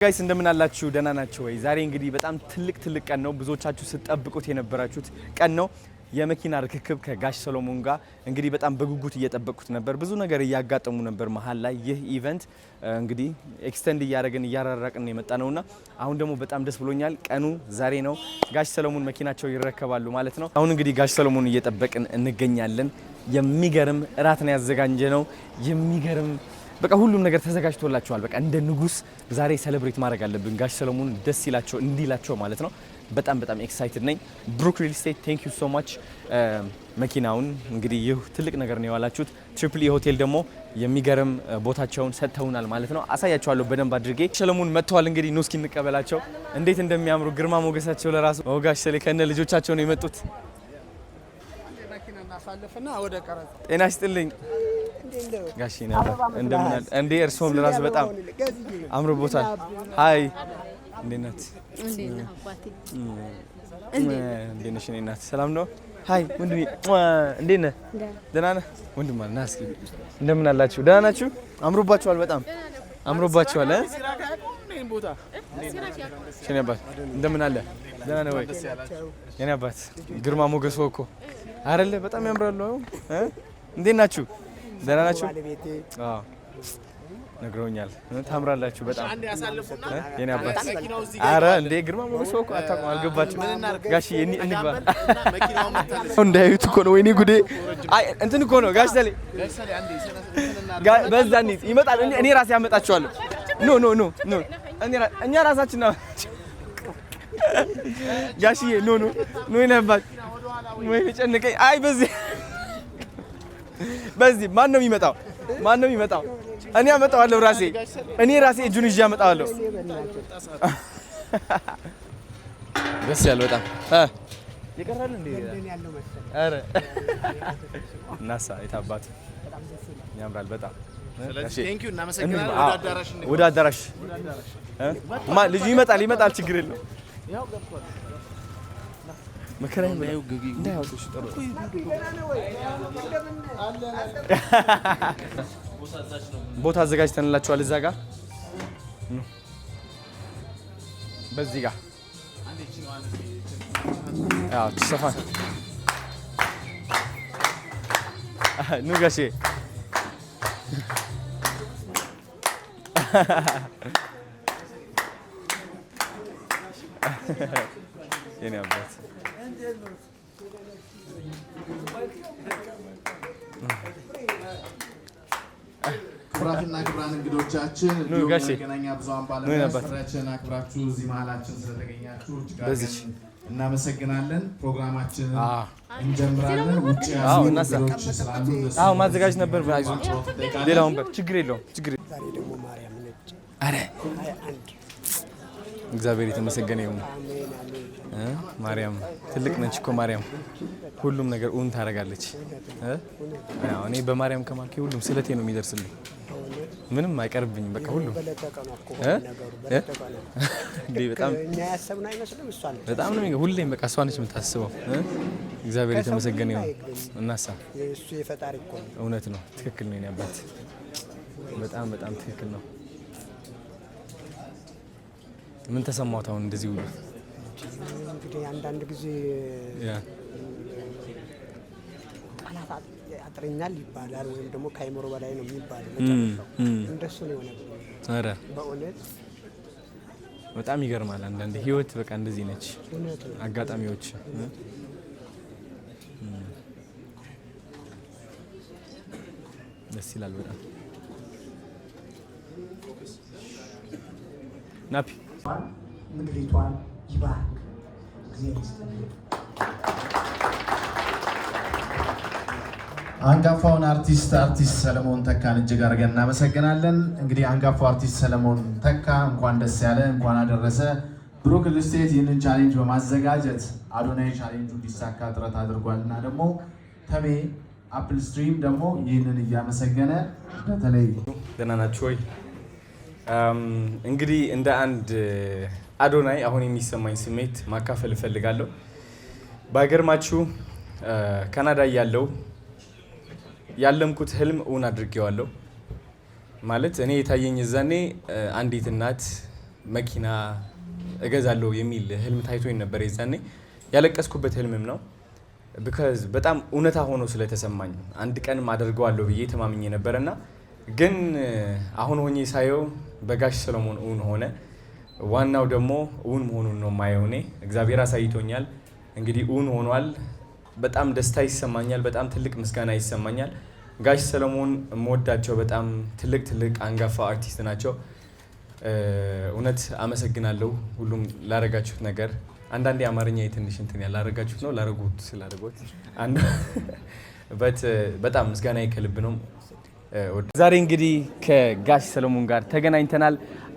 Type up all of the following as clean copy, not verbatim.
Guys፣ እንደምን አላችሁ? ደህና ናችሁ ወይ? ዛሬ እንግዲህ በጣም ትልቅ ትልቅ ቀን ነው። ብዙዎቻችሁ ስትጠብቁት የነበራችሁት ቀን ነው። የመኪና ርክክብ ከጋሽ ሰሎሞን ጋር እንግዲህ በጣም በጉጉት እየጠበቅኩት ነበር። ብዙ ነገር እያጋጠሙ ነበር መሀል ላይ። ይህ event እንግዲህ extend እያደረግን እያራራቅን የመጣ ነውና አሁን ደግሞ በጣም ደስ ብሎኛል። ቀኑ ዛሬ ነው። ጋሽ ሰሎሞን መኪናቸው ይረከባሉ ማለት ነው። አሁን እንግዲህ ጋሽ ሰሎሞን እየጠበቅን እንገኛለን። የሚገርም እራት ነው ያዘጋጀነው። የሚገርም በቃ ሁሉም ነገር ተዘጋጅቶላቸዋል። በቃ እንደ ንጉስ ዛሬ celebrate ማድረግ አለብን። ጋሽ ሰሎሞን ደስ ይላቸው እንዲላቸው ማለት ነው። በጣም በጣም excited ነኝ። ብሩክ ሪል ስቴት፣ thank you so much። መኪናውን እንግዲህ ይህ ትልቅ ነገር ነው የዋላችሁት። ትሪፕል ኢ ሆቴል ደግሞ የሚገርም ቦታቸውን ሰጥተውናል ማለት ነው። አሳያቸዋለሁ በደንብ አድርጌ። ሰለሞን መጥተዋል። እንግዲህ ኑ እስኪ እንቀበላቸው። እንዴት እንደሚያምሩ፣ ግርማ ሞገሳቸው ለራሱ። ጋሽ ሰሌ ከነ ልጆቻቸው ነው የመጡት። ጤና ይስጥልኝ ጋሽ እንደምን አለ እንዴ? እርስዎም ለራሱ በጣም አምሮቦታል። Hi፣ እንዴት ናት? እንዴት ነሽ? እኔ እናት ሰላም ነው። Hi ወንድሜ፣ እንዴት ነህ? ደህና ነህ? ወንድም አለ ና እስኪ። እንደምን አላችሁ? ደህና ናችሁ? አምሮባችኋል፣ በጣም አምሮባችኋል። የኔ አባት እንደምን አለ? ደህና ነህ ወይ? የኔ አባት ግርማ ሞገሶ እኮ አይደለ? በጣም ያምራሉ። እንዴት ናችሁ? ደህና ናችሁ? አዎ፣ ነግረውኛል። ታምራላችሁ በጣም የኔ አባት። አረ እንዴ፣ ግርማ ሞገስ እኮ አታውቁም፣ አልገባችሁም። ጋሽዬ እንግባ። እንዳያዩት እኮ ነው። ወይኔ ጉዴ! አይ እንትን እኮ ነው ጋሽ ሰሌ፣ በዛ እንሂድ። ይመጣል። እኔ ራሴ አመጣችኋለሁ። No, no, no, no፣ እኛ ራሳችን ነው ጋሽዬ። No, no, no፣ የኔ አባት፣ ወይኔ ጨነቀኝ። አይ በዚህ በዚህ ማን ነው የሚመጣው? ማን ነው የሚመጣው? እኔ አመጣዋለሁ ራሴ። እኔ ራሴ እጁን ይዤ አመጣዋለሁ። ደስ ያለ በጣም ይቀራል እንዴ? ኧረ እናሳ የታባቱ ያምራል በጣም። ወደ አዳራሽ ልጁ ይመጣል ይመጣል፣ ችግር የለውም። መከራ እንዳያወጡሽ ጥሩ ቦታ አዘጋጅተንላችኋል። እዛ ጋር፣ በዚህ ጋር ሰፋ። ኑ ጋሼ። የኔ አባት። ክቡራትና ክቡራን እንግዶቻችን፣ እንዲሁም የመገናኛ ብዙኃን ባለሙያዎች፣ ጥሪያችንን አክብራችሁ እዚህ መሀላችን ስለተገኛችሁ እጅግ አድርገን እናመሰግናለን። ፕሮግራማችንን እንጀምራለን። ውጭ ያሉ እንግዶች ስላሉ አዎ ማዘጋጀት ነበር። ሌላ ወንበር ችግር የለውም። ችግር ዛሬ ደግሞ ማርያም ነች። አረ እግዚአብሔር የተመሰገነ ይሁን። ማርያም ትልቅ ነች እኮ። ማርያም ሁሉም ነገር እውን ታደርጋለች። እኔ በማርያም ከማልኩ ሁሉም ስለቴ ነው የሚደርስልኝ። ምንም አይቀርብኝም። በቃ ሁሉም በጣም በጣም ነው። ሁሌም በቃ እሷ ነች የምታስበው። እግዚአብሔር የተመሰገነ ይሁን። እናሳ እውነት ነው፣ ትክክል ነው የኔ አባት፣ በጣም በጣም ትክክል ነው። ምን ተሰማዎት አሁን እንደዚህ ሁሉ? እንግዲህ አንዳንድ ጊዜ ቃላት ያጥረኛል ይባላል፣ ወይም ደግሞ ከአይምሮ በላይ ነው የሚባለው። መጨረሻው እንደሱ ነው የሆነብኝ። ኧረ በእውነት። በጣም ይገርማል። አንዳንዴ ህይወት በቃ እንደዚህ ነች። አጋጣሚዎች። ደስ ይላል በጣም። ናፒ። ምድሪቷን ይባርክ። እግዚአብሔር ይስጥልኝ። አንጋፋውን አርቲስት ሰለሞን ተካን እጅግ አድርገን እናመሰግናለን። እንግዲህ አንጋፋው አርቲስት ሰለሞን ተካ እንኳን ደስ ያለህ፣ እንኳን አደረሰህ። ብሩክ ሪል ስቴት ይህንን challenge በማዘጋጀት አዶናይ ቻሌንጁ እንዲሳካ ጥረት አድርጓል እና ደግሞ ተሜ አፕል ስትሪም ደግሞ ይህንን እያመሰገነ በተለይ ደህና ናችሁ ወይ? እንግዲህ እንደ አንድ አዶናይ አሁን የሚሰማኝ ስሜት ማካፈል እፈልጋለሁ። ባይገርማችሁ ካናዳ እያለሁ ያለምኩት ህልም እውን አድርጌዋለሁ። ማለት እኔ የታየኝ እዛኔ አንዲት እናት መኪና እገዛለሁ የሚል ህልም ታይቶኝ ነበር። የዛኔ ያለቀስኩበት ህልምም ነው። Because በጣም እውነታ ሆኖ ስለተሰማኝ አንድ ቀንም አደርገዋለሁ ብዬ ተማምኜ ነበረና ግን አሁን ሆኜ ሳየው በጋሽ ሰለሞን እውን ሆነ። ዋናው ደግሞ እውን መሆኑን ነው የማየው። እኔ እግዚአብሔር አሳይቶኛል። እንግዲህ እውን ሆኗል። በጣም ደስታ ይሰማኛል። በጣም ትልቅ ምስጋና ይሰማኛል። ጋሽ ሰለሞን የምወዳቸው በጣም ትልቅ ትልቅ አንጋፋ አርቲስት ናቸው። እውነት አመሰግናለሁ ሁሉም ላረጋችሁት ነገር። አንዳንዴ አማርኛ የትንሽ እንትን ያላረጋችሁት ነው ላረጉት ስላረጉት but በጣም ምስጋና ከልብ ነው። ዛሬ እንግዲህ ከጋሽ ሰለሞን ጋር ተገናኝተናል።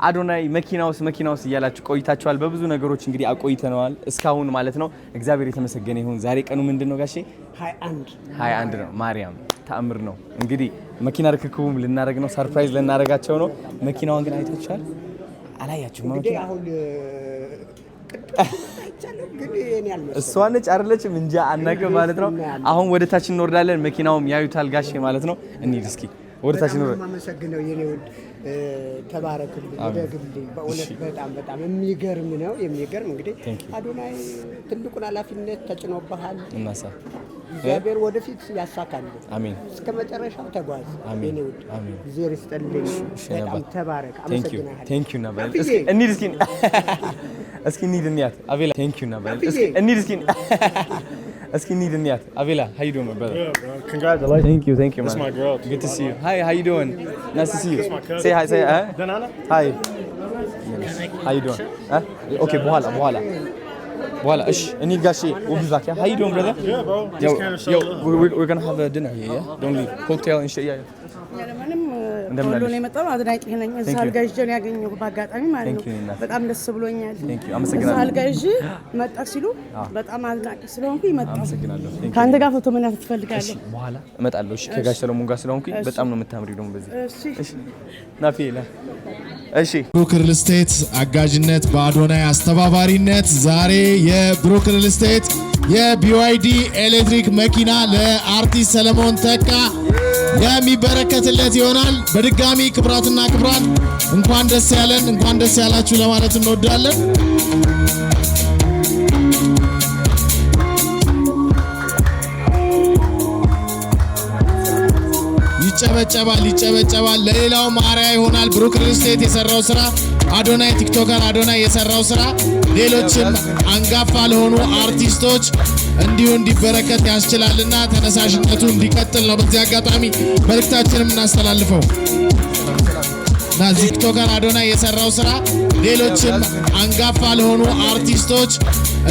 አዶናይ መኪና ውስጥ መኪና ውስጥ እያላችሁ ቆይታችኋል። በብዙ ነገሮች እንግዲህ አቆይተነዋል እስካሁን ማለት ነው። እግዚአብሔር የተመሰገነ ይሁን። ዛሬ ቀኑ ምንድን ነው ጋሼ? 21። 21 ነው። ማርያም ተአምር ነው። እንግዲህ መኪና ርክክቡም ልናደርግ ነው። Surprise ልናደርጋቸው ነው። መኪናዋን ግን አይታችኋል? አላያችሁም? እንግዲህ አሁን ቅድም አይቻለሁ፣ ግን የኔ አልመሰለኝም። እሷ ነች አይደለችም? እንጃ አናውቅም ማለት ነው። አሁን ወደ ታች እንወርዳለን። መኪናውም ያዩታል ጋሼ ማለት ነው። እንሂድ እስኪ ወደ ታች በጣም እንወርድ። የማመሰግነው የኔ ውድ፣ ተባረክልኝ፣ እደግልኝ። በእውነት በጣም በጣም የሚገርም ነው፣ የሚገርም እንግዲህ Thank you. አዶናይ ትልቁን ኃላፊነት ተጭኖብሃል። እናሳ እግዚአብሔር ወደፊት ያሳካል። አሜን። እስከ መጨረሻው ተጓዝ አሜን። የኔ ውድ። አሜን። እግዚአብሔር ይስጥልኝ። በጣም አባት። ተባረክ። Thank you. አመሰግናለሁ። Thank you ናበል። አብዬ። እስኪ እንሂድ፣ እስኪ እስኪ እንሂድ እንያት። አቤላ thank you ናበል። እስኪ እንሂድ፣ እስኪ እስኪ እንሂድ እንያት። አቤላ, how you doing, my brother? Yeah, bro. Congratulations. Thank you, thank you, man. That's my girl, too. Good to see you. Hi, how you doing? Nice to see you. my cousin. Say hi, say hi. ደህና ነህ? Hi. How you doing? Huh? Okay, በኋላ በኋላ በኋላ። እሺ እንሂድ ጋሼ። We'll be back. Yeah? How you doing, brother? Yeah, bro. Yo, Just came to show yo, love. we're gonna have a dinner here, yeah? Don't leave. Cocktail and shit, yeah. ያለምንም እንደምን ከወሎ አለሽ? ነው የመጣው። አድናቂ ነኝ። እዛ Thank you. አልጋ ይዤ ነው ያገኘሁት በአጋጣሚ ማለት Thank ነው። you, እናት። በጣም ደስ ብሎኛል። Thank you. አመሰግናለሁ። እዛ አልጋ ይዤ መጣ ሲሉ በጣም አድናቂ ስለሆንኩ መጣሁ። አመሰግናለሁ። Thank you. ከአንተ ጋር ፎቶ መነሳት እሺ እፈልጋለሁ። በኋላ እመጣለሁ። እሺ ከጋሽ ሰለሞን ጋር ስለሆንኩኝ በጣም ነው የምታምሪው ደግሞ በዚህ። እሺ። እሺ ናፊ ላ እሺ። ብሩክ ሪል ስቴት አጋዥነት በአዶናይ አስተባባሪነት ዛሬ የብሩክ ሪል ስቴት የ BYD ኤሌክትሪክ መኪና ለአርቲስት ሰለሞን ተካ የሚበረከትለት ይሆናል። በድጋሚ ክቡራትና ክቡራን እንኳን ደስ ያለን፣ እንኳን ደስ ያላችሁ ለማለት እንወዳለን። ይጨበጨባል፣ ይጨበጨባል። ለሌላው አርአያ ይሆናል። ብሩክ ሪል ስቴት የሰራው ስራ፣ አዶናይ TikToker አዶናይ የሰራው ስራ ሌሎችም አንጋፋ ለሆኑ አርቲስቶች እንዲሁ እንዲበረከት ያስችላልና ተነሳሽነቱ እንዲቀጥል ነው በዚህ አጋጣሚ መልእክታችንን የምናስተላልፈው። እና TikToker አዶናይ የሰራው ስራ ሌሎችም አንጋፋ ለሆኑ አርቲስቶች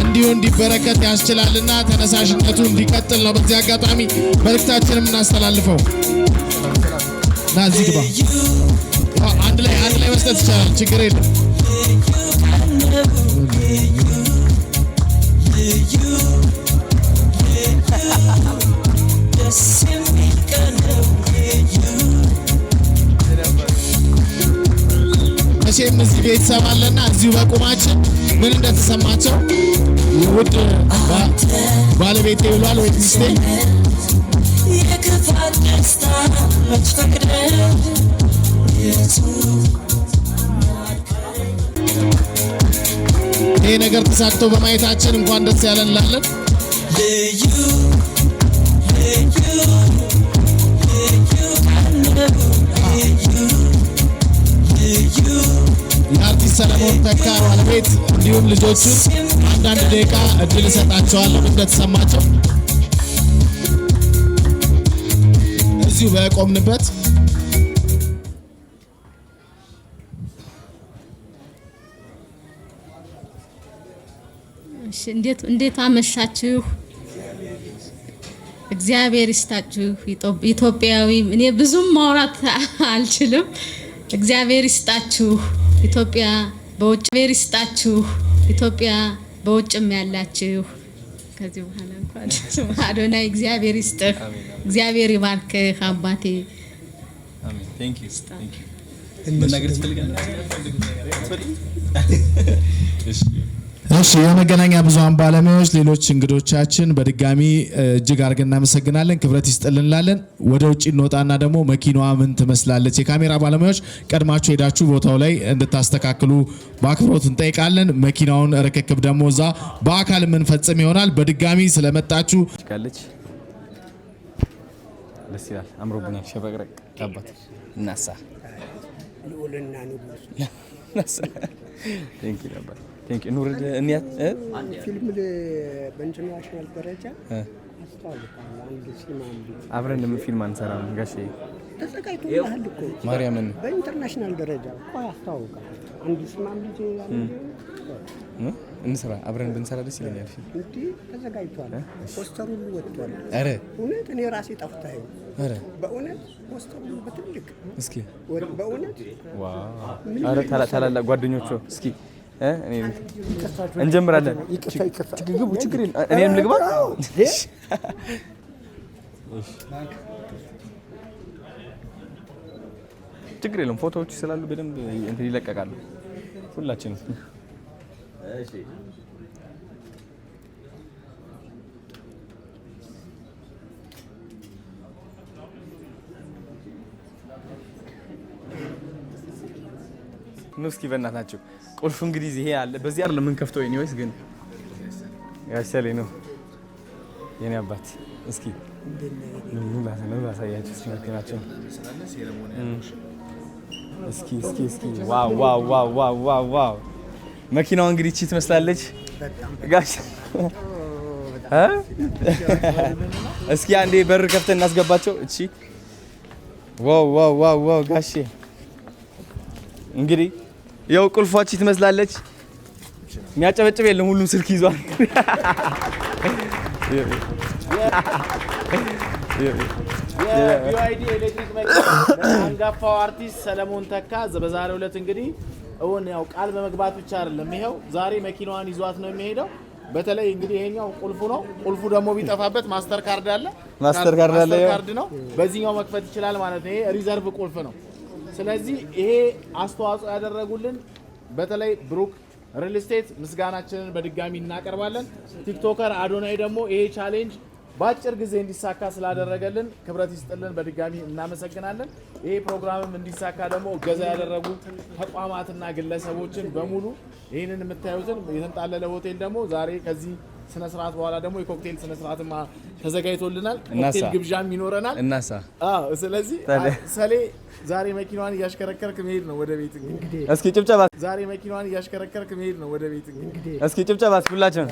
እንዲሁ እንዲበረከት ያስችላልና ተነሳሽነቱ እንዲቀጥል ነው በዚህ አጋጣሚ መልእክታችንን የምናስተላልፈው። እና እዚህ ግባ። አንድ ላይ አንድ ላይ መስጠት ይቻላል፣ ችግር የለም። መቼም እዚህ ቤተሰብ አለና እዚሁ በቁማችን ምን እንደተሰማቸው ውድ ባለቤቴ ብሏል ወይ ሚስቴ። የክፋት ደስታ መች ፈቅደህ የቱ ይሄ ነገር ተሳክቶ በማየታችን እንኳን ደስ ያለን እንላለን። ልዩ ልዩ ልዩ ቀን ነው ልዩ ልዩ የአርቲስት ሰለሞን ተካ ባለቤት እንዲሁም ልጆቹን አንዳንድ ደቂቃ እድል እሰጣቸዋለሁ ምን እንደተሰማቸው እዚሁ በቆምንበት። እሺ፣ እንዴት እንዴት አመሻችሁ? እግዚአብሔር ይስጣችሁ። ኢትዮጵያዊ እኔ ብዙም ማውራት አልችልም። እግዚአብሔር ይስጣችሁ። ኢትዮጵያ በውጭ እግዚአብሔር ይስጣችሁ። ኢትዮጵያ በውጭም ያላችሁ ከዚህ በኋላ እንኳን አዶናይ እግዚአብሔር ይስጥህ፣ እግዚአብሔር ይባርክህ አባቴ። አሜን። Thank you, thank you. መናገር ትፈልጋለህ? እሺ። እሺ፣ የመገናኛ ብዙሃን ባለሙያዎች፣ ሌሎች እንግዶቻችን በድጋሚ እጅግ አድርገን እናመሰግናለን። ክብረት ይስጥልን እንላለን። ወደ ውጭ እንወጣና ደግሞ መኪናዋ ምን ትመስላለች፣ የካሜራ ባለሙያዎች ቀድማችሁ ሄዳችሁ ቦታው ላይ እንድታስተካክሉ በአክብሮት እንጠይቃለን። መኪናውን ርክክብ ደግሞ እዛ በአካል የምንፈጽም ይሆናል። በድጋሚ ስለመጣችሁ ካለች ደስ ይላል። አምሮብናል። ሸበቅረቅ አባት እናሳ። ልዑልና ንጉስ። እናሳ። Thank you አባት፣ thank you። ኑር እንያት እ? ፊልም በ international ደረጃ አስተዋውቃለሁ። አንድ ሲማም ልጅ አብረን ለምን ፊልም አንሰራም ጋሼ? ተዘጋጅቶልሃል እኮ። ማርያምን። በ international ደረጃ እኮ ያስተዋውቃል። አንድ ሲማም ልጅ አንድ እ? እንስራ፣ አብረን ብንሰራ ደስ ይለኛል። ፊልም። እንዲህ ተዘጋጅቷል። ፖስተር ሁሉ ወጥቷል። ኧረ! እውነት እኔ ራሴ ጠፍታኝ። ኧረ! በእውነት ፖስተር ሁሉ በትልቅ እስኪ። በእውነት። Wow! ኧረ ታላላቅ ጓደኞቹ እስኪ እ እኔ እንጀምራለን። ችግር ግቡ፣ ችግር የለም። እኔም ልግባ። እሺ። ችግር የለም። ፎቶዎች ስላሉ በደንብ እንትን ይለቀቃሉ። ሁላችንም። ኑ እስኪ በእናታችሁ። ቁልፉ እንግዲህ ይሄ አለ። በዚህ አይደለም የምንከፍተው። Anyways ግን ያሰሌ ነው የኔ አባት። እስኪ ኑ ላሳያችሁ እስኪ መኪናቸው። እስኪ እስኪ እስኪ፣ wow wow wow wow wow wow! መኪናዋ እንግዲህ እቺ ትመስላለች ጋሽ እ? እስኪ አንዴ በር ከፍተን እናስገባቸው። እቺ wow wow wow wow! ጋሼ እንግዲህ ያው ቁልፏ እቺ ትመስላለች። የሚያጨበጭብ የለም፣ ሁሉም ስልክ ይዟል። የ BYD ኤሌክትሪክ መኪና አንጋፋው አርቲስት ሰለሞን ተካ በዛሬው ዕለት እንግዲህ እውን ያው ቃል በመግባት ብቻ አይደለም፣ ይኸው ዛሬ መኪናዋን ይዟት ነው የሚሄደው። በተለይ እንግዲህ ይሄኛው ቁልፉ ነው። ቁልፉ ደግሞ ቢጠፋበት master card አለ። Master card አለ፣ Master ይኸው። ካርድ ነው። በዚህኛው መክፈት ይችላል ማለት ነው። ይሄ reserve ቁልፍ ነው። ስለዚህ ይሄ አስተዋጽኦ ያደረጉልን በተለይ ብሩክ ሪል ስቴት ምስጋናችንን በድጋሚ እናቀርባለን። TikToker አዶናይ ደግሞ ይሄ challenge በአጭር ጊዜ እንዲሳካ ስላደረገልን ክብረት ይስጥልን፣ በድጋሚ እናመሰግናለን። ይሄ ፕሮግራምም እንዲሳካ ደግሞ እገዛ ያደረጉ ተቋማትና ግለሰቦችን በሙሉ፣ ይህንን የምታዩትን የተንጣለለ ሆቴል ደግሞ ዛሬ ከዚህ ስነ ስርዓት በኋላ ደግሞ የኮክቴል ስነ ስርዓትም ተዘጋጅቶልናል። እናሳ። ኮክቴል ግብዣም ይኖረናል። እናሳ። አዎ፣ ስለዚህ ታዲያ። ሰሌ ዛሬ መኪናዋን እያሽከረከርክ መሄድ ነው ወደ ቤት እንግዲህ። እስኪ ጭብጨባ። ዛሬ መኪናዋን እያሽከረከርክ መሄድ ነው ወደ ቤት እንግዲህ። እስኪ ጭብጨባ እስኪ ሁላችንም።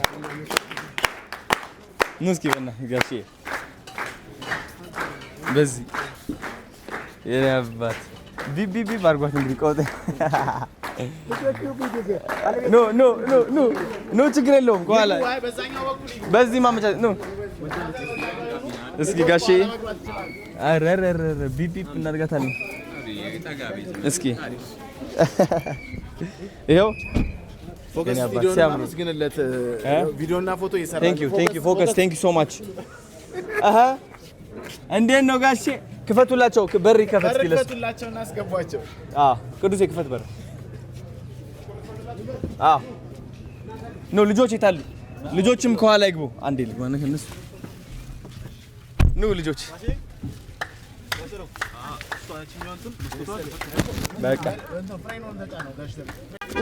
ኑ እስኪ በእናትህ ጋሼ በዚህ የኔ አባት ቢብ ቢብ ቢብ አድርጓት እንግዲህ። ቆጥ no no no no no፣ ችግር የለውም፣ ከኋላ አይ በዛኛው በኩል በዚህ ማመቻ ኑ እስኪ ጋሼ። ኧረ ኧረ ኧረ ቢብ ቢብ እናድርጋታለን። እስኪ ይኸው ፎከስ የኔ አባት ቪዲዮን ሲያምሩ። አመስግንለት። እ? ቪዲዮና ፎቶ እየሰራ Thank you, thank you ፎከስ፣ thank you so much። አሃ፣ እንዴት ነው ጋሼ? ክፈቱላቸው፣ በር ይከፈት እስኪ ለሱ። ክፈቱላቸው እና አስገቧቸው። አዎ ቅዱሴ ክፈት በር። አዎ no፣ ልጆች የታሉ? ልጆችም ከኋላ ይግቡ። አንዴ ልግባ ነው እነሱ። ኑ ልጆች፣ በቃ።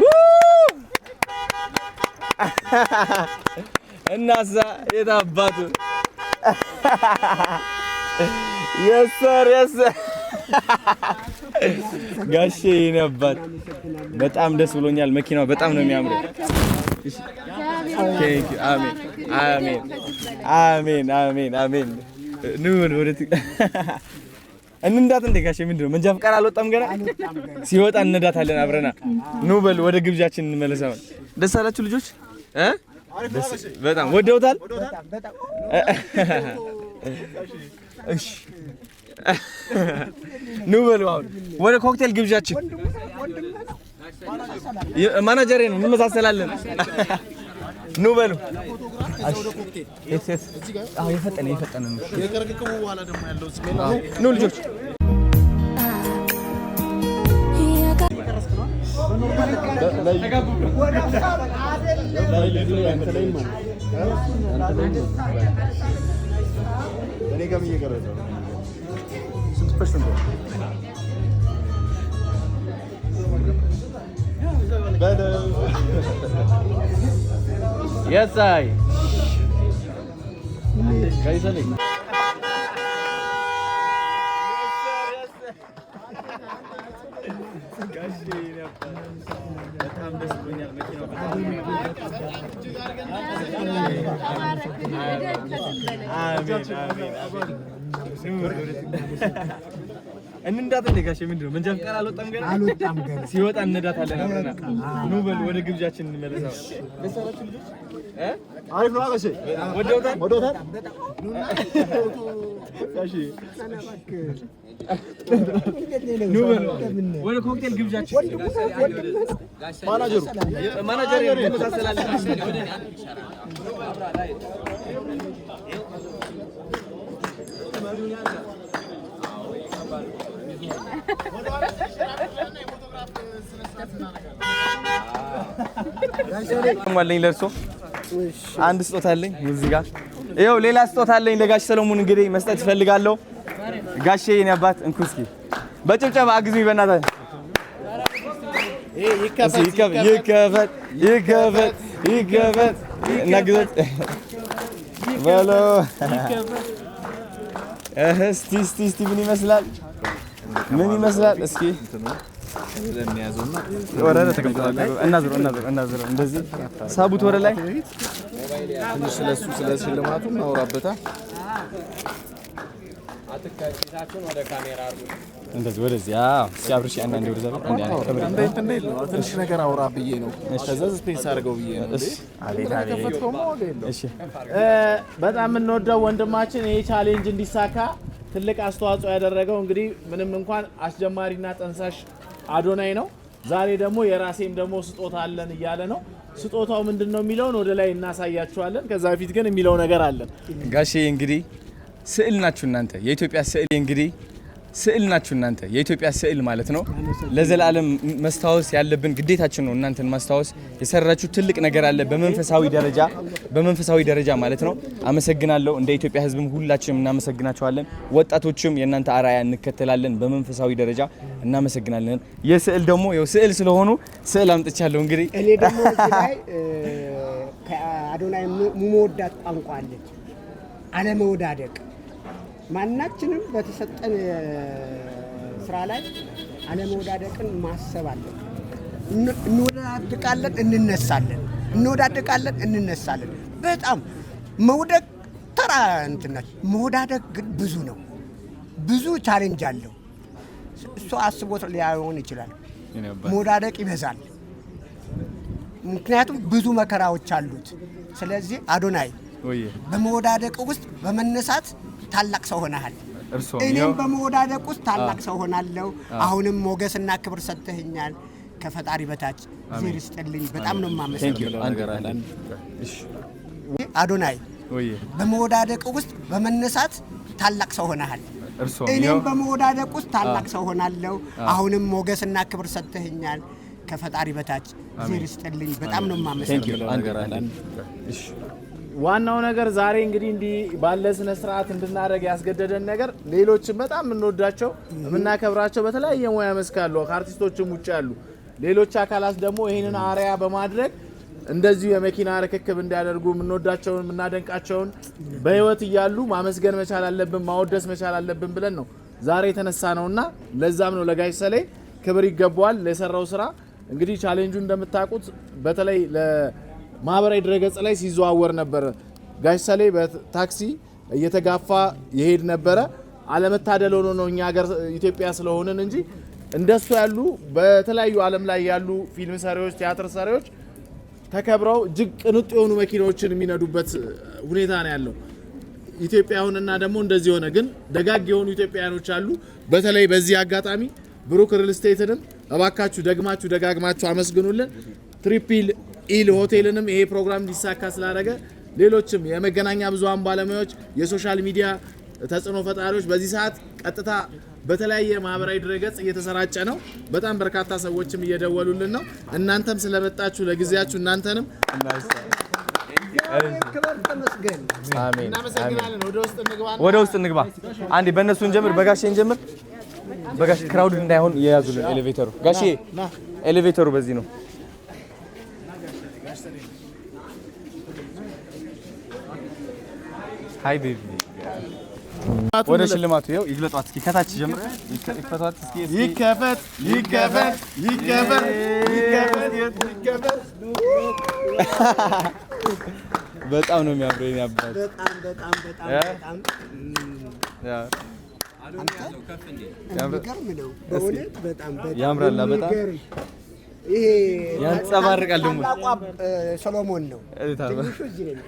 ው! እናሳ የት አባቱ። Yes sir, yes sir። ጋሼ የኔ አባት በጣም ደስ ብሎኛል። መኪናው በጣም ነው የሚያምረው። Thank you። አሜን አሜን አሜን አሜን አሜን። ኑ ወደ እንንዳት እንዴ ጋሼ፣ ምንድን ነው መንጃ ፈቃድ አልወጣም ገና። ሲወጣ እንነዳታለን አብረና። ኑ በል ወደ ግብዣችን እንመለስ። አሁን ደስ አላችሁ ልጆች እ ደስ በጣም ወደውታል። እሺ ኑ በሉ አሁን ወደ ኮክቴል ግብዣችን። ማናጀሬ ነው፣ እንመሳሰላለን። ኑ በሉ። የት የት? አዎ የፈጠነ የፈጠነ ነው። የርክክቡ በኋላ ደግሞ ያለው ኑ ልጆች። እኔ ጋርም እየቀረጸ ነው። ስንት percent ነው? በለው። Yes, I. ጋሽ በጣም ደስ ብሎኛል። መኪናው በጣም አሜን አሜን አሜን። እንንዳት እንደ ጋሼ ምንድን ነው መንጃ ፈቃድ አልወጣም ገና። አልወጣም ገና። ሲወጣ እንነዳታለን አብረና። ኑ በሉ ወደ ግብዣችን እንመለሳ። ደስ አላችሁ ልጆች? እ? አሪፍ ነው አቀሼ። ወደውታል? ወደውታል? ጋሼ ኑ በሉ ወደ ኮክቴል ግብዣችን። ማናጀሩ ማናጀር እንመሳሰላለን። አለኝ ለእርሶ አንድ ስጦታ አለኝ እዚህ ጋር ይኸው ሌላ ስጦታ አለኝ ለጋሽ ሰለሞን እንግዲህ መስጠት እፈልጋለሁ። ጋሼ የኔ አባት እንኩ እስኪ በጭብጨባ አግዙኝ በእናትህ። እስኪ ይከፈት ይከፈት ይከፈት እናግዘት በሎ። እህ እስቲ እስቲ እስቲ ምን ይመስላል? ምን ይመስላል? እስኪ ወረደ ተቀምጧል። እናዝረው እናዝረው እናዝረው እንደዚህ ሳቡት ወደ ላይ። ትንሽ ስለሱ ስለ ሽልማቱ እናወራበታ። እንደዚህ ወደዚህ። አዎ እስኪ አብርሽ አንዳንዴ ወደዛ በል። አንዴ አንዴ ከብሬ እንዴት እንዴት ነው? ትንሽ ነገር አውራ ብዬ ነው። ከዛ space አድርገው ብዬ ነው። እሺ አቤት አቤት። ከፈትከውማ ዋጋ የለውም። እሺ። በጣም የምንወደው ወንድማችን ይሄ challenge እንዲሳካ ትልቅ አስተዋጽኦ ያደረገው እንግዲህ ምንም እንኳን አስጀማሪና ጠንሳሽ አዶናይ ነው። ዛሬ ደግሞ የራሴም ደግሞ ስጦታ አለን እያለ ነው። ስጦታው ምንድን ነው የሚለውን ወደ ላይ እናሳያችኋለን። ከዛ በፊት ግን የሚለው ነገር አለን። ጋሼ እንግዲህ ስዕል ናችሁ እናንተ፣ የኢትዮጵያ ስዕል። እንግዲህ ስዕል ናችሁ እናንተ፣ የኢትዮጵያ ስዕል ማለት ነው። ለዘላለም መስታወስ ያለብን ግዴታችን ነው እናንተን ማስታወስ። የሰራችሁ ትልቅ ነገር አለ በመንፈሳዊ ደረጃ፣ በመንፈሳዊ ደረጃ ማለት ነው። አመሰግናለሁ። እንደ ኢትዮጵያ ሕዝብም ሁላችንም እናመሰግናችኋለን። ወጣቶችም የእናንተ አርአያ እንከተላለን። በመንፈሳዊ ደረጃ እናመሰግናለን። የስዕል ደግሞ ያው ስዕል ስለሆኑ ስዕል አምጥቻለሁ እንግዲህ። እኔ ደግሞ እዚህ ላይ ከአዶናይ የምወዳት ቋንቋ አለች፣ አለመወዳደቅ። ማናችንም በተሰጠን ስራ ላይ አለመወዳደቅን ማሰብ አለብን። እንወዳድቃለን፣ እንነሳለን፣ እንወዳድቃለን፣ እንነሳለን። በጣም መውደቅ ተራ እንትን ናት። መወዳደቅ ግን ብዙ ነው፣ ብዙ challenge አለው። እሱ አስቦት ሊሆን ይችላል። መወዳደቅ ይበዛል። ምክንያቱም ብዙ መከራዎች አሉት። ስለዚህ አዶናይ በመወዳደቅ ውስጥ በመነሳት ታላቅ ሰው ሆነሃል። እርስዎም እኔም ይኸው በመወዳደቅ ውስጥ ታላቅ ሰው ሆናለሁ። አሁንም ሞገስና ክብር ሰጥተኸኛል። ከፈጣሪ በታች እግዜር ይስጥልኝ። በጣም ነው Thank you። የማመሰግነው። አንድ አንድ እሺ። አዶናይ በመወዳደቅ ውስጥ በመነሳት ታላቅ ሰው ሆነሃል። እርስዎም እኔም ይኸው በመወዳደቅ ውስጥ ታላቅ ሰው ሆናለሁ። አሁንም ሞገስና ክብር ሰጥተኸኛል። ከፈጣሪ በታች እግዜር ይስጥልኝ። በጣም ነው Thank you። የማመሰግነው። አንድ አንድ እሺ። ዋናው ነገር ዛሬ እንግዲህ እንዲህ ባለ ስነ ስርዓት እንድናደርግ ያስገደደን ነገር ሌሎችም በጣም የምንወዳቸው የምናከብራቸው በተለያየ ሙያ መስክ ያሉ ከአርቲስቶችም ውጭ ያሉ ሌሎች አካላት ደግሞ ይህንን አርአያ በማድረግ እንደዚሁ የመኪና ርክክብ እንዲያደርጉ የምንወዳቸውን የምናደንቃቸውን በህይወት እያሉ ማመስገን መቻል አለብን፣ ማወደስ መቻል አለብን ብለን ነው ዛሬ የተነሳ ነውና ለዛም ነው ለጋሽ ሰሌ ክብር ይገባዋል ለሰራው ስራ። እንግዲህ ቻሌንጁ እንደምታውቁት በተለይ ለማህበራዊ ድረገጽ ላይ ሲዘዋወር ነበረ። ጋሽ ሰሌ በታክሲ እየተጋፋ ይሄድ ነበረ። አለመታደል ሆኖ ነው እኛ ሀገር ኢትዮጵያ ስለሆንን እንጂ እንደሱ ያሉ በተለያዩ ዓለም ላይ ያሉ ፊልም ሰሪዎች፣ ቲያትር ሰሪዎች ተከብረው እጅግ ቅንጡ የሆኑ መኪናዎችን የሚነዱበት ሁኔታ ነው ያለው። ኢትዮጵያ ሆነና ደግሞ እንደዚህ ሆነ። ግን ደጋግ የሆኑ ኢትዮጵያውያኖች አሉ። በተለይ በዚህ አጋጣሚ ብሩክ ሪል ስቴትንም እባካችሁ ደግማችሁ ደጋግማችሁ አመስግኑልን። ትሪፕል ኢል ሆቴልንም ይሄ ፕሮግራም እንዲሳካ ስላደረገ፣ ሌሎችም የመገናኛ ብዙሃን ባለሙያዎች፣ የ social media ተጽዕኖ ፈጣሪዎች በዚህ ሰዓት ቀጥታ በተለያየ ማህበራዊ ድረገጽ እየተሰራጨ ነው። በጣም በርካታ ሰዎችም እየደወሉልን ነው። እናንተም ስለመጣችሁ ለጊዜያችሁ እናንተንም ክበር ተመስገን። አሜን። እናመሰግናለን። ወደ ውስጥ እንግባ። ወደ ውስጥ እንግባ። አንዴ በእነሱ እንጀምር፣ በጋሼ እንጀምር። በጋሼ crowd እንዳይሆን የያዙልን elevator ኡ። ጋሼ elevator ኡ በዚህ ነው። Hi baby። ወደ ሽልማቱ ይኸው ይግለጧት እስኪ፣ ከታች ጀምር። ይክፈቷት እስኪ እስኪ። ይከፈት፣ ይከፈት፣ ይከፈት፣ ይከፈት፣ ይከፈት። በጣም ነው የሚያምረው የኔ አባት። በጣም በጣም በጣም በጣም የሚገርም ነው በእውነት፣ በጣም በጣም ያምራል በጣም። የሚገርም። ይሄ ያንጸባርቃል ደግሞ። ታላቋ ሰሎሞን ነው። ትንሹ እዚህ ነው።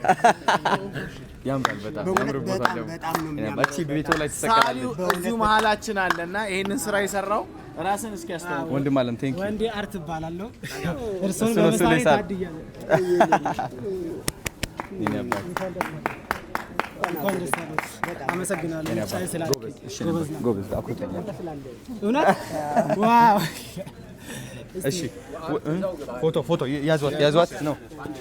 ያምራል በጣም። በእውነት ያምርቦታል በጣም ደግሞ። በጣም ነው የሚያምረው። እቺ ቤቷ ላይ ሰዓሊው ትሰቀላለች። እዚሁ መሀላችን አለና ይሄንን ስራ የሰራው ራስን እስኪ ያስተዋውቅ። ወንድም አለም thank you። ወንዴ አርት እባላለሁ። እሱ እርስዎን ነው ስዕል በመሳሌ የሳለው። ታድያለሁ። የኔ አባት። እንኳን ደስ አለዎት። አመሰግናለሁ። ምርጫዬ ስላልከኝ። ጎበዝ ነህ። ጎበዝ፣ አኩርተኛል። እውነት wow። እሺ፣ ፎቶ ፎቶ ያዟት፣ ያዟት ነው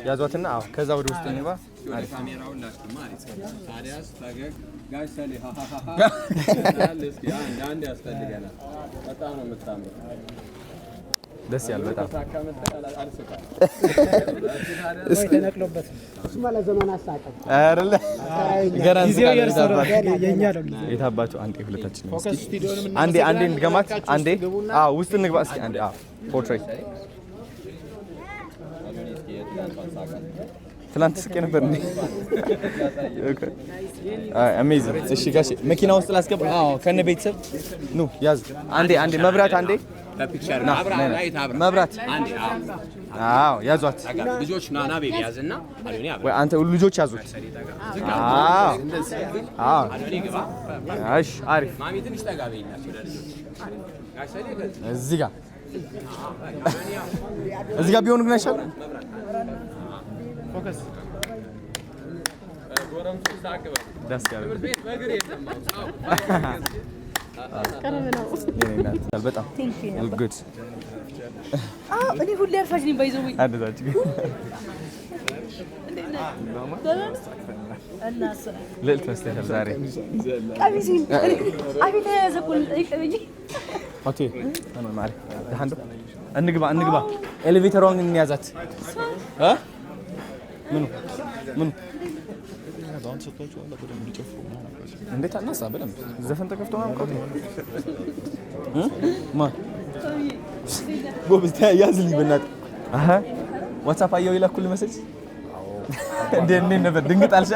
ያዟትና፣ አዎ ከዛ ወደ ውስጥ እንግባ። አሪፍ። ካሜራውን ላስኪ ማለት ታዲያስ ፈገግ ጋሽ ሰሌ እስኪ አንድ አንድ ያስፈልገናል። በጣም ነው የምታምረው። ደስ ያል በጣም። አልስቃም። ተነቅሎበት እሱማ ለዘመን አሳቀም። አይደለ ገና ጊዜው የእርስዎ ነው፣ እንስቃለን። የእኛ ነው ጊዜው። የታባቸው አንዴ ሁለታችን ነው። ፎከስ እስኪ ስቱዲዮንም አንዴ አንዴ እንድገማት፣ አንዴ ግቡና አዎ ውስጥ እንግባ እስኪ አንዴ፣ አዎ portrait። ትላንት ስቄ ነበር እንዴ? Amazing። እሺ ጋሼ መኪና ውስጥ ላስገባ። አዎ ከነ ቤተሰብ ኑ ያዙ። አንዴ አንዴ መብራት አንዴ በ picture ና አብራ ና፣ ና። light አብራ መብራት አንዴ አዎ አዎ ያዟት። ጠጋ ልጆች ና ና baby ያዝና አዶኒ አብራ ወይ አንተ ልጆች ያዙት። አዎ አዎ አዶኒ ግባ። እሺ አሪፍ። ማሚ ትንሽ ጠጋ በይላቸው ለልጆች። ጋሽ ሰሌ ከዚህ እዚህ ጋር እዚህ ጋር ቢሆን ግን አይሻልም? ጎረምሶች ሳቅ በሉ። ደስ ያለ ትምህርት ቤት በእግር የለም አሁን ሰው ቅርብ ነው። የኔ እናት በጣም good። እኔ ሁሌ አርፋጅ ነኝ by the way። አደዛች እና ልዕልት መስለሻል ዛሬ። ቀሚሴን አቤት ተያያዘ እኮ ልጠይቅ ብዬ። Okay ማሪ ደህና እንደው እንግባ እንግባ። Elevator ዋን እንያዛት እ ምኑ ምኑ እንዴት አናሳ በደንብ ዘፈን ተከፍቶ ምናምን ቆይ እ ማ ጎበዝ ያዝልኝ በእናትህ። አሀ WhatsApp አየሁ የላኩልህ message እንዴ እንዴት ነበር? ድንግጥ አልሻ?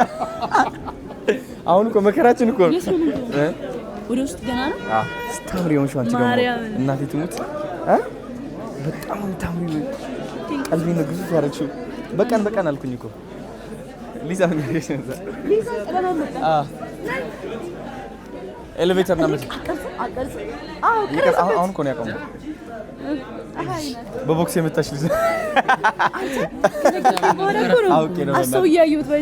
አሁን እኮ መከራችን እኮ ነው። እ ወደ ውስጥ ገና ነው። አዎ ስታምሪ የሆንሽው አንቺ ደግሞ። ማርያምን። እናቴ ትሙት እ በጣም ነው የምታምሪው። ቀልቤን ነው ግዙፍ ያደረግሽው። በቀን በቀን አልኩኝ እኮ። ሊዛ ምን ያደረግሽ ነበር? ሊዛ ጥለናል መጣ። አዎ elevator እና መቼ አቀርጽ አዎ ይቅር። አሁን አሁን እኮ ነው ያቆመው። በቦክስ የመታሽ ልጅ በኋላ እኮ ነው አውቄ ነው። አስተው እያየሁት by the